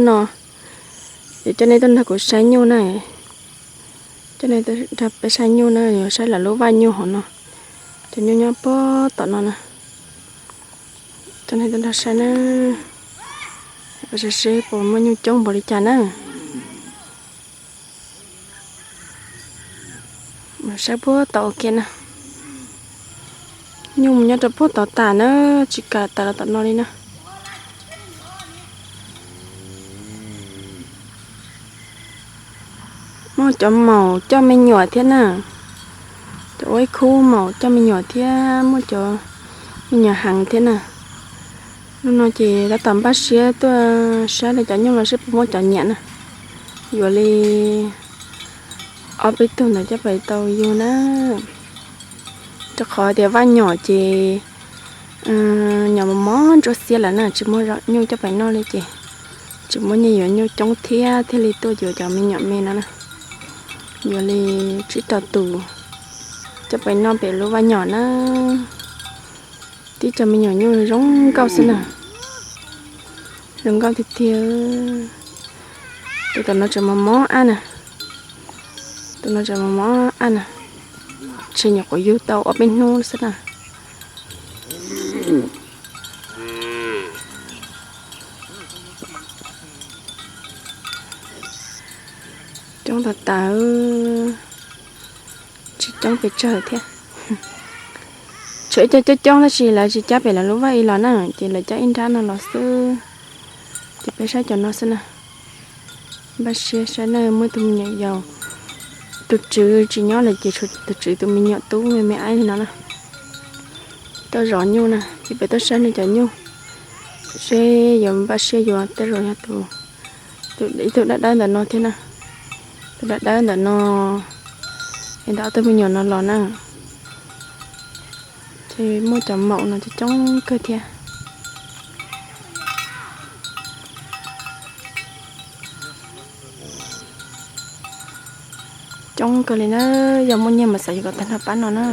No, yuav coj nej tuaj nrog kuv saib nyuj na. Coj nej nrog peb saib nyuj na, yuav saib lawv lub vaj nyuj hauv no. Cov nyuj nyob puag tom no na. Coj nej tuaj nrog saib na. Saib seb puas muaj nyuj coob npaum li cas na. Saib puag tod ua ke na. Nyuj mus nyob rau puag tod tas na, tsis kam tas los tom no li na. Muaj cov maum coj me nyuam thiab na. Cov ua ib khub maum coj me nyuam thiab muaj cov me nyuam heev thiab na. Hnub no ces tab tom npaj siab tuaj saib li cov nyuj los seb puas muaj cov nyiam na. Yuav li ob peb tug ntawd coj pais tau yug na. Rau qhov tias vaj nyom ces nyom mos mos ntsuab xiab lawm na, tsis muaj nyuj coj pais noj li ces tsis muaj nyiaj yuav nyuj coob thiab thiaj li tuaj yuav cov me nyuam me no na. Yuav li tsib rau tus coj pais noj pem lub vaj nyom na. Tib co me nyuam nyuj zoo nkauj xwb na. Zoo nkauj tiag tiag. Tus tom no tseem mos mos ab na. Tus no tseem mos mos ab na. Ntshe nyuam qhuav yug tau ob peb hnub xwb na. Coob tas tas, tsis coob pes tsawg thiab. Tshuav ib co coob coob tab sis lawv tsis cab pem lawv lub vaj ib los na, ces lawv cab ib nrab no los xwb. Ces peb saib cov no xwb na. Npaj siab saib na, muaj tus me nyuam yaus, tus tswv tsis nyob lawm ces tshuav tus tswv tus me nyuam tub me me aib li no na. Tuaj zov nyuj na, ces peb tuaj saib nws cov nyuj seb yuav npaj siab yuav tej zaum yog tus, ib tug dawb dawb ntawm no thiab na. Tus dawb dawb ntawm no, es ntawm ob tug me nyuam no los na. Ces muaj cov maum no coob coob kawg thiab. Coob kawg li na, yog muaj nyiaj mas xav yuav kom tag nrho pab no na.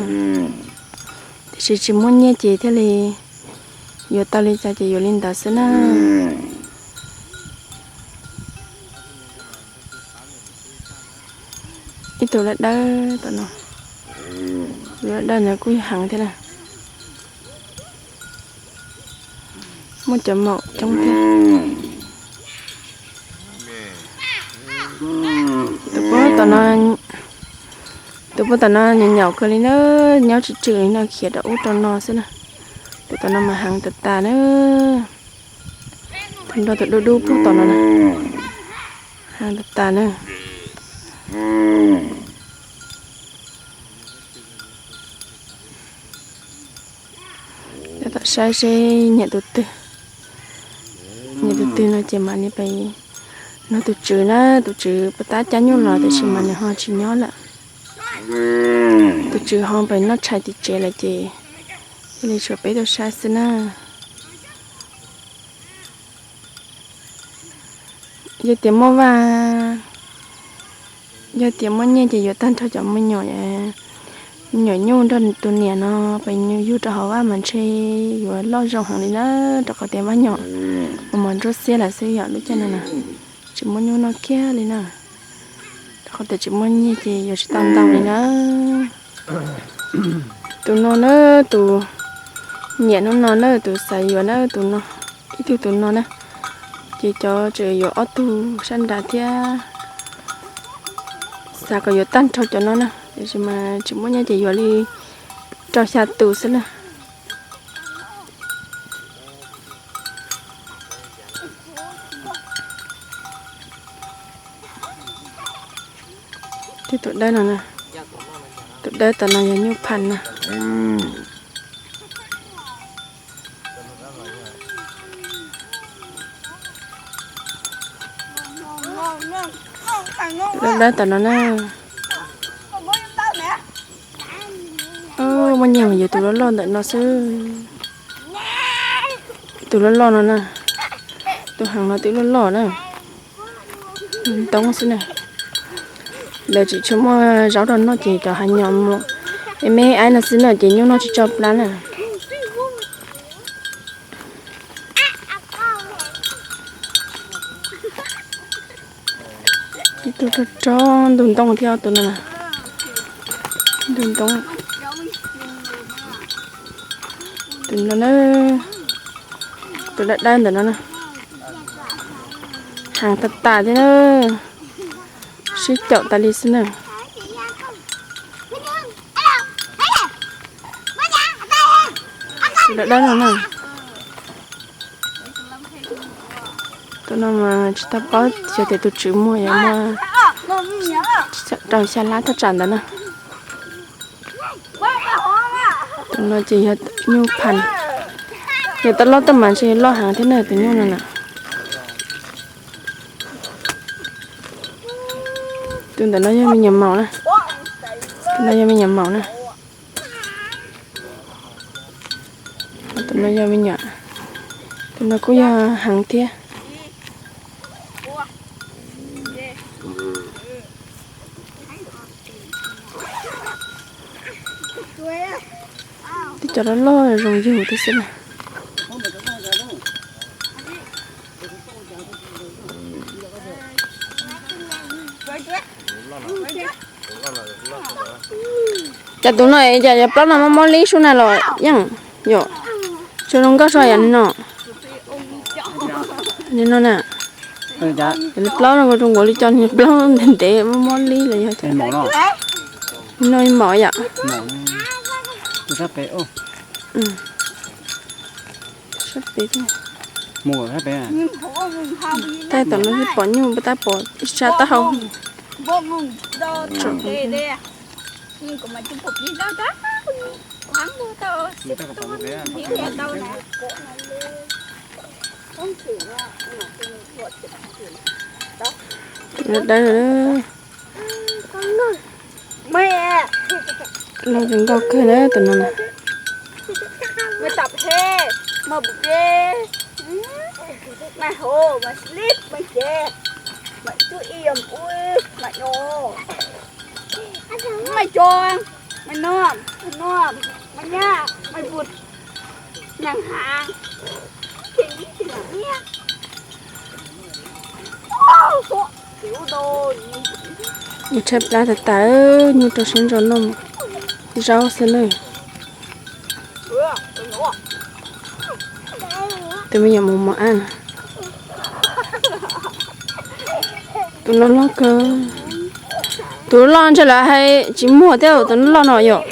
Tiam sis tsis muaj nyiaj ces thiaj li yuav tau li cas ces yuav li ntawd xwb na. Ib tug dawb dawb tom no, tus dawb dawb ntawd kuj heev thiab na. Muaj cov maum coob thiab. Tus puag tom no, tus puag tom no nyaum nyaum kawg li na, nyob tsis tswm li no khiav rau ub rau no xwb na. Tus tom no mas heev tas tas na. Tus nrog tus dub dub puag tom no na, heev tas tas na. Tab tom saib seb nyiam tus twg, nyiam tus twg no ces mam li pais nug tus tswv na, tus tswv puas tab cab nyuj los tiam sis mas nws ho tsis nyob lawm. Tus tswv ho pais noj tshais tim tsev lawm ces cia li tshuav peb tuaj saib xwb na. Yog tias muaj vaj, yog tias muaj nyiaj ces yuav tag nrho cov me nyuam, me nyuam nyuj nrog tus niam no pais yug rau hauv vaj mas ntshe yuav loj zoo heev li na, rau qhov tias vaj nyom mos mos ntsuab xiab lawm xwb yom lub caij no na. Tsis muaj nyuj noj kiag li na, rau qhov tias tsis muaj nyiaj ces yuav tsis tau ntau li na. Tus no na, tus nyiam hnub no na, tus xav yuav na, tus no, ib tug tus no na, ces cov tseem yuav ob tug sab nrad thiab. Xav kom yuav tag nrho cov no na, tiam sis mas tsis muaj nyiaj ces yuav li rau xya tus xwb na. Tus dawb no, tus dawb tom no yog nyuj phas na. Tus dawb tom no na. Muaj nyiaj mas yuav tus loj loj ntawm no xwb. Tus loj loj no na, tus heev no twb loj loj na. Ntoo xwb na. Lawv tseem tsis muaj zaub rau noj ces cov hav nyom mus me me aib no xwb na ces nyuj noj tsis tso plab na. Rog rog ntug ntoo thiab tus no na. Ntug ntoo. Tus no na, tus dawb dawb ntawm no na. Heev tas tas thiab na. Sib caum tas li xwb na. Tus dawb dawb no na. Tus no mas tsis tau paub xyov tias tus tswv muag yog muaj rau xya lab thaj tsam ntawd na. Tus no ces yog nyuj phan, yog tau loj tuaj mas ntshe loj heev thiab na tus nyuj no na. Tus ntawm no yog me nyuam maum na. Tus no yog me nyuam maum na. Tus no yog me nyuam, tus no kuj yog heev thiab. Tej cov loj loj zoo yug thiab xwb na. Cas tus no cas yog plaub no mob mob li sub na los yeej yom. Tsuas zoo nkauj so yom no. Ni no na. Li plaub no zoo nkaus li cov niag plaub ntev ntev mob mob li los yog. Ni no maum yom. Sab pem thiab. Tab tom no twb pom nyuj, tab pom ib sab taub hau. Dawb, loj zoo nkauj kawg na tus no na. Mus tshaib plab tas tas, nyuj rau siab ntso noj zaub xwb na. Tus me nyuam mus mos ab, tus no loj kawg. Tus loj ntshe lawv hais tsis muag thiab, tus no loj no yom.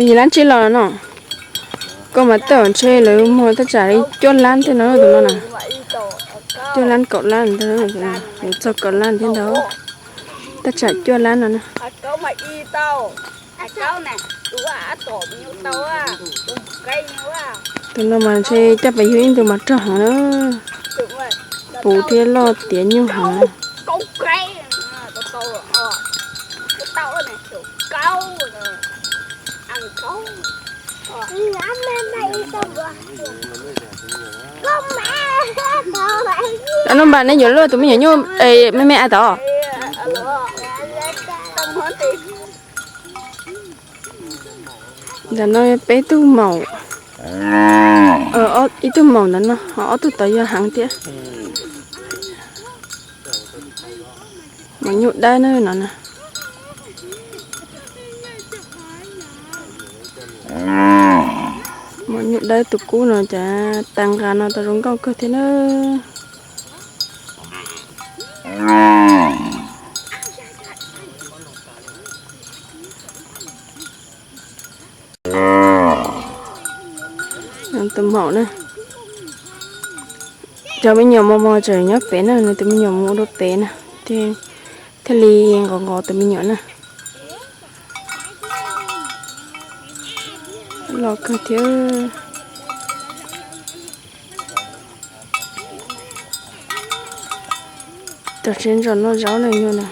Yim lab tsib los no. Koj mas tej zaum ntshe lawv muag tab tsam li cuaj lab thiab no tus no na. Cuaj lab kaum lab ntag, txog kaum lab thiab ntag. Tab tsam cuaj lab no na. Tus no mas ntshe coj pes yug ib ntus mas rog heev na. Puv thiab loj tiav nyuj heev na. Cov no npam nej yuav luaj tus me nyuam nyuj me me ai tod. Ntawm no peb tug maum, ib tug maum ntawm no ho ob tug tod yog heev thiab. Maum nyuj dawb na no na. Maum nyuj dawb tus kub no cas tas nqa no tau zoo nkauj kawg thiab na. Tus maum na, cov me nyuam mos mos tseem nyob pem na, nws tus me nyuam mus ua dua pem na, thiaj li nqos nqos tus me nyuam na. Loj kawg thiab. Rau siab ntso noj zaub na yog na.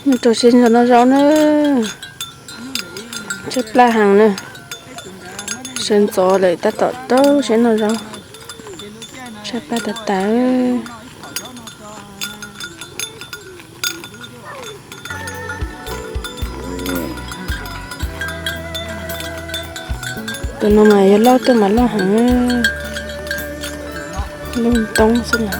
Nyob rau siab ntxov noj zaub na, tshaib plab heev na. Sawv ntxov lawm tab tom rau siab noj zaub, tshaib plab tas tas. Tus no mas yog loj tuaj mas loj heev, lub ntoo xwb na.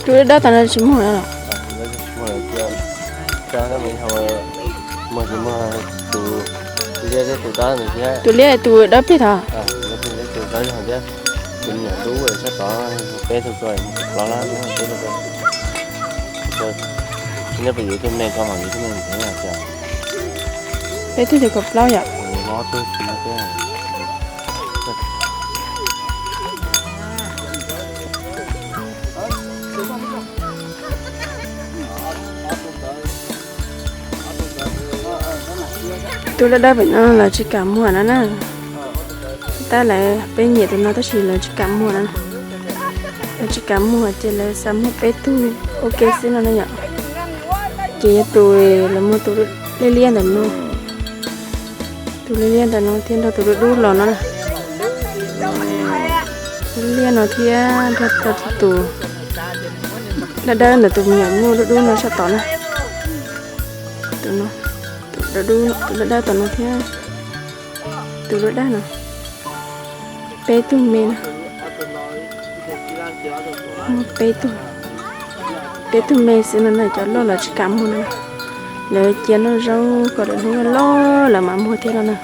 Tus dawb dawb tom no tsis muag lawm los? Tus liab tus dawb plig tod. Tus me nyuam dub sab tod, peb tug ko, plaub lab, peb tug ko. Neb puas yuav ib tug me ko, yuav ib tug me ntxeev os? Peb tug yog kaum plaub yom. Tus dawb dawb pem no lawv tsis kam muag no na. Tab lawv, peb nyiam tus no tab sis lawv tsis kam muag no. Lawv tsis kam muag ces lawv xav muag peb tug ua ke xwb no na yom. Ces yog tus, lawv muag tus liab liab ntawm no. Tus liab liab ntawm no thiab nrog tus dub dub los no na. Tus liab liab no thiab nrog tus dawb dawb ntawm tus me nyuam nyuj dub dub no sab tod na. Tus no, tus dawb dawb tom no thiab tus dawb dawb no. Peb tug me no. Muag peb tug, peb tug me xwb no na, cov loj lawv tsis kam muag no. Lawv cia noj zaub kom dub dub loj lawv mam muag thiab no na.